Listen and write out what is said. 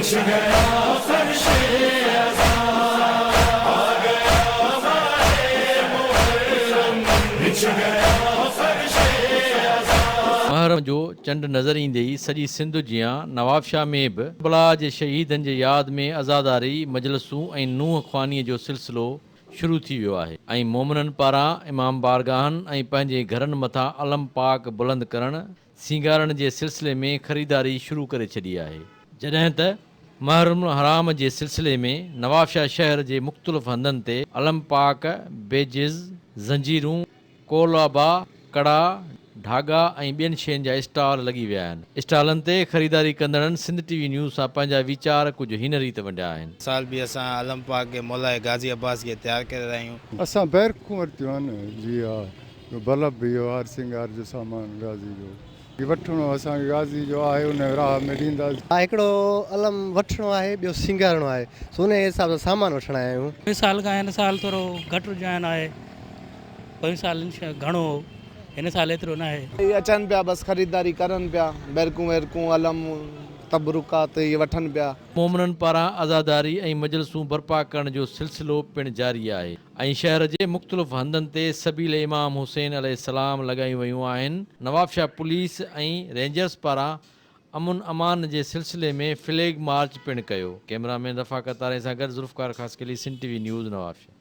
محرم جو چنڊ نظر ايندي ئي سڄي سنڌ جيان نوابشاهه ۾ به ڪربلا جي شهيدن جي ياد ۾ عزاداري مجلسون ۽ نوح خوانيء جو سلسلو شروع ٿي ويو آهي ۽ مومنن پاران امام بارگاهن ۽ پنهنجي گهرن مٿان علم پاڪ بلند ڪرڻ سينگارڻ جي سلسلي ۾ خريداري شروع ڪري ڇڏي آهي. جڏهن ته محرم الحرام جي سلسلي ۾ نوابشاهه شهر جي مختلف هنڌن تي علم پاڪ، بيجز، زنجيرون، ڪولابا، ڪڙا، ڍاڳا ۽ ٻين شين جا اسٽال لڳي ويا آهن. اسٽالن تي خريداري ڪندڙن سنڌ ٽي وي نيوز سان پنهنجا ويچار ڪجهه هن ريت ونڊيا آهن. سال به اسان علم پاڪ کي مولائي غازي عباس کي تيار ڪري رهيا آهيون. اسان بيرڪون ورتيون آهن جي ها. بلب به اهو هار سينگار جو سامان غازي جو جي وٺڻو اسان کي غازي جو آهي ان راهه ۾ ڏينداسين. هڪڙو علم وٺڻو آهي ٻيو سينگارڻو آهي سو انهي حساب سان سامان وٺڻ آيا آهيون. پوئين سال کان هن سال ٿورو گهٽ رجحان آهي پوئين سال گهڻو هو هن سال ايترو ناهي. هي اچن پيا بس خريداري ڪرن پيا بيرڪون ويرڪون علم تبرڪات اهي وٺن پيا. مومنن پاران عزاداري ۽ مجلسون برپا ڪرڻ جو سلسلو پڻ جاري آهي. ۽ شهر جي مختلف هنڌن تي سبيل امام حسين عليه السلام لڳايون ويون آهن، نوابشاهه پوليس ۽ رينجرز پاران امن امان جي سلسلي ۾ فليگ مارچ پڻ ڪيو، ڪئميرا مين رفاقت آرائين سان گڏ Zulfiqar Khaskheli, Sindh T V news, Nawabshah.